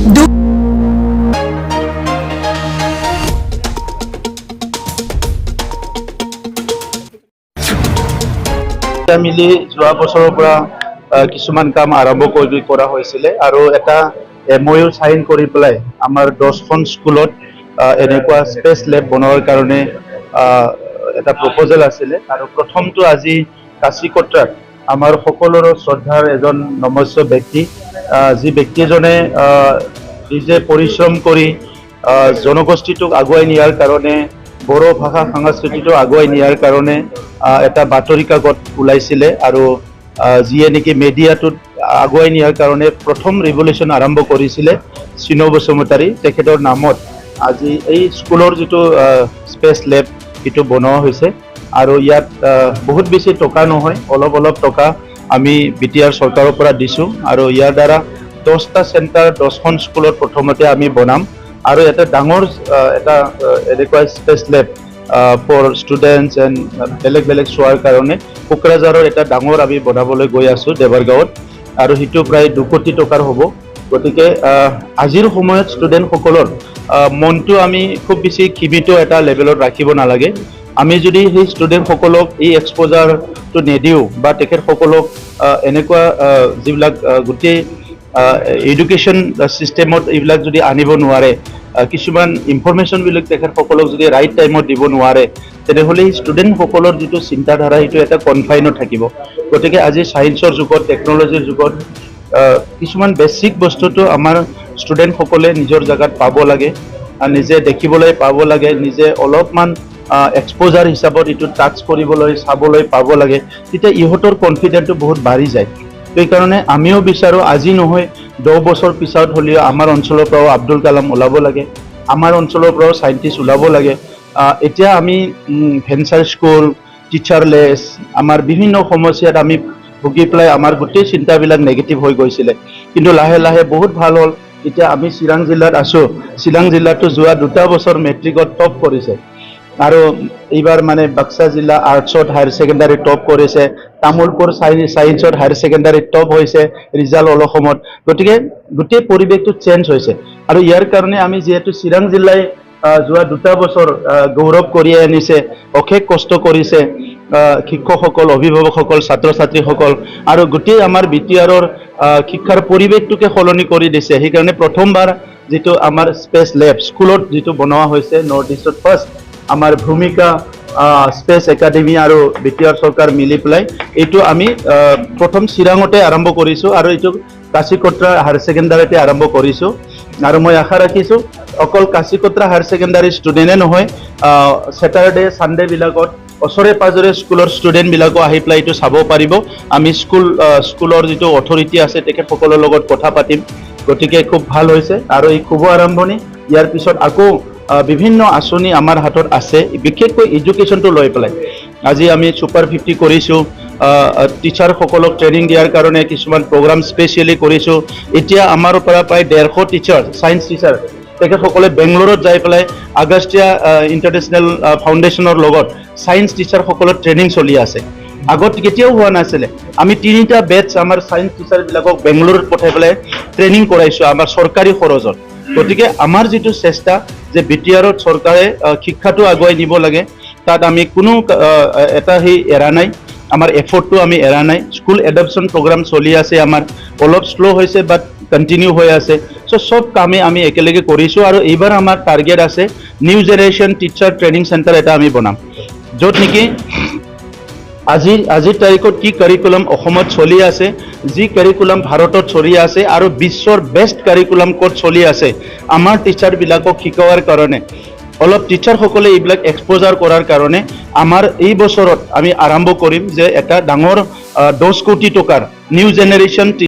মিলি যোৱা বছৰৰ পৰা কিছুমান কাম আৰম্ভ কৰা হৈছিলে আৰু এটা এমঅ'ইউ চাইন কৰি পেলাই আমাৰ 10খন স্কুলত এনেকুৱা স্পেচ লেব বনোৱাৰ কাৰণে এটা প্ৰপ'জেল আছিলে। আৰু প্ৰথমটো আজি কাচিকট্ৰাত আমাৰ সকলোৰে শ্ৰদ্ধাৰ এজন নমস্য ব্যক্তি, যি ব্যক্তিজনে নিজে পৰিশ্ৰম কৰি জনগোষ্ঠীটোক আগুৱাই নিয়াৰ কাৰণে, বড়ো ভাষা সংস্কৃতিটো আগুৱাই নিয়াৰ কাৰণে এটা বাতৰি কাকত ওলাইছিলে আৰু যিয়ে নেকি মেডিয়াটোত আগুৱাই নিয়াৰ কাৰণে প্ৰথম ৰিভলিউশ্যন আৰম্ভ কৰিছিলে, চিনো বসুমতাৰী, তেখেতৰ নামত আজি এই স্কুলৰ যিটো স্পেচ লেব, সেইটো বনোৱা হৈছে। আৰু ইয়াত বহুত বেছি টকা নহয়, অলপ অলপ টকা আমি বিটিআৰ চৰকাৰৰ পৰা দিছোঁ আৰু ইয়াৰ দ্বাৰা 10টা চেণ্টাৰ 10খন স্কুলত প্ৰথমতে আমি বনাম। আৰু এটা ডাঙৰ এটা এনেকুৱা space lab for students and বেলেগ বেলেগ চোৱাৰ কাৰণে কোকৰাঝাৰৰ এটা ডাঙৰ আমি বনাবলৈ গৈ আছোঁ দেৱাৰগাঁৱত আৰু সেইটো প্ৰায় 2 কোটি টকাৰ হ'ব। গতিকে আজিৰ সময়ত ষ্টুডেণ্টসকলৰ মনটো আমি খুব বেছি সীমিত এটা লেভেলত ৰাখিব নালাগে। আমি যদি সেই ষ্টুডেণ্টসকলক এই এক্সপ'জাৰটো নিদিওঁ বা তেখেতসকলক এনেকুৱা যিবিলাক গোটেই এডুকেশ্যন ছিষ্টেমত এইবিলাক যদি আনিব নোৱাৰে, কিছুমান ইনফৰমেশ্যনবিলাক তেখেতসকলক যদি ৰাইট টাইমত দিব নোৱাৰে, তেনেহ'লে সেই ষ্টুডেণ্টসকলৰ যিটো চিন্তাধাৰা, সেইটো এটা কনফাইনত থাকিব। গতিকে আজি ছায়েন্সৰ যুগত, টেকন'লজিৰ যুগত কিছুমান বেছিক বস্তুটো আমাৰ ষ্টুডেণ্টসকলে নিজৰ জেগাত পাব লাগে আৰু নিজে দেখিবলৈ পাব লাগে, নিজে অলপমান এক্সপ'জাৰ হিচাপত এইটো টাচ কৰিবলৈ, চাবলৈ পাব লাগে। তেতিয়া ইহঁতৰ কনফিডেণ্টটো বহুত বাঢ়ি যায়। সেইকাৰণে আমিও বিচাৰোঁ, আজি নহয় 10 বছৰ পিছত হ'লেও আমাৰ অঞ্চলৰ পৰাও আব্দুল কালাম ওলাব লাগে, আমাৰ অঞ্চলৰ পৰাও চাইণ্টিষ্ট ওলাব লাগে। এতিয়া আমি ভেঞ্চাৰ স্কুল, টিচাৰলেছ, আমাৰ বিভিন্ন সমস্যাত আমি ভুগি পেলাই আমাৰ গোটেই চিন্তাবিলাক নেগেটিভ হৈ গৈছিলে। কিন্তু লাহে লাহে বহুত ভাল হ'ল। এতিয়া আমি চিৰাং জিলাত আছোঁ। চিৰাং জিলাতো যোৱা 2টা বছৰ মেট্ৰিকত টপ কৰিছে আৰু এইবাৰ মানে বাক্সা জিলা আৰ্টছত হায়াৰ ছেকেণ্ডাৰী টপ কৰিছে, তামোলপুৰ ছায়েন্সত হায়াৰ ছেকেণ্ডাৰী টপ হৈছে ৰিজাল্ট অল অসমত। গতিকে গোটেই পৰিৱেশটো চেঞ্জ হৈছে। আৰু ইয়াৰ কাৰণে আমি যিহেতু চিৰাং জিলাই যোৱা 2টা বছৰ গৌৰৱ কঢ়িয়াই আনিছে, অশেষ কষ্ট কৰিছে শিক্ষকসকল, অভিভাৱকসকল, ছাত্ৰ ছাত্ৰীসকল আৰু গোটেই আমাৰ বিটিআৰৰ শিক্ষাৰ পৰিৱেশটোকে সলনি কৰি দিছে। সেইকাৰণে প্ৰথমবাৰ যিটো আমাৰ স্পেচ লেব স্কুলত যিটো বনোৱা হৈছে, নৰ্থ ইষ্টত ফাৰ্ষ্ট, আমাৰ ভূমিকা স্পেচ একাডেমি আৰু বিটিআৰ চৰকাৰ মিলি পেলাই এইটো আমি প্ৰথম চিৰাঙতে আৰম্ভ কৰিছোঁ আৰু এইটো কাচিকট্ৰা হায়াৰ ছেকেণ্ডাৰীতে আৰম্ভ কৰিছোঁ। আৰু মই আশা ৰাখিছোঁ, অকল কাচিকট্ৰা হায়াৰ ছেকেণ্ডাৰী ষ্টুডেণ্টে নহয়, ছেটাৰডে ছানডেবিলাকত ওচৰে পাজৰে স্কুলৰ ষ্টুডেণ্টবিলাকো আহি পেলাই এইটো চাব পাৰিব। আমি স্কুলৰ যিটো অথৰিটি আছে, তেখেতসকলৰ লগত কথা পাতিম। গতিকে খুব ভাল হৈছে আৰু এই শুভ আৰম্ভণি। ইয়াৰ পিছত আকৌ বিভিন্ন আঁচনি আমাৰ হাতত আছে, বিশেষকৈ এডুকেশ্যনটো লৈ পেলাই। আজি আমি ছুপাৰ 50 কৰিছোঁ, টিচাৰসকলক ট্ৰেইনিং দিয়াৰ কাৰণে কিছুমান প্ৰগ্ৰাম স্পেচিয়েলি কৰিছোঁ। এতিয়া আমাৰ পৰা প্ৰায় 150 টিচাৰ, ছায়েন্স টিচাৰ, তেখেতসকলে বেংগলোৰত যাই পেলাই আগষ্টিয়া ইণ্টাৰনেশ্যনেল ফাউণ্ডেশ্যনৰ লগত ছায়েন্স টিচাৰসকলৰ ট্ৰেইনিং চলি আছে। আগত কেতিয়াও হোৱা নাছিলে। আমি তিনিটা বেটছ আমাৰ ছায়েন্স টিচাৰবিলাকক বেংগলোৰত পঠাই পেলাই ট্ৰেইনিং কৰাইছোঁ আমাৰ চৰকাৰী খৰচত। গতিকে আমাৰ যিটো চেষ্টা যে বিটিআৰত চৰকাৰে শিক্ষাটো আগুৱাই নিব লাগে, তাত আমি কোনো এটা সেই এৰা নাই, আমাৰ এফৰ্টটো আমি এৰা নাই। স্কুল এডপশ্যন প্ৰগ্ৰাম চলি আছে আমাৰ, অলপ শ্ল' হৈছে বাট কণ্টিনিউ হৈ আছে। চ' চব কামেই আমি একেলগে কৰিছোঁ। আৰু এইবাৰ আমাৰ টাৰ্গেট আছে, new generation teacher training centre এটা আমি বনাম, য'ত নেকি আজিৰ তাৰিখত কি কাৰিকুলাম অসমত চলি আছে, যি কাৰিকুলাম ভাৰতত চলি আছে আৰু বিশ্বৰ বেষ্ট কাৰিকুলাম ক'ত চলি আছে, আমাৰ টিচাৰবিলাকক শিকোৱাৰ কাৰণে, অলপ টিচাৰসকলে এইবিলাক এক্সপ'জাৰ কৰাৰ কাৰণে আমাৰ এই বছৰত আমি আৰম্ভ কৰিম যে এটা ডাঙৰ 10 কোটি টকাৰ নিউ জেনেৰেশ্যন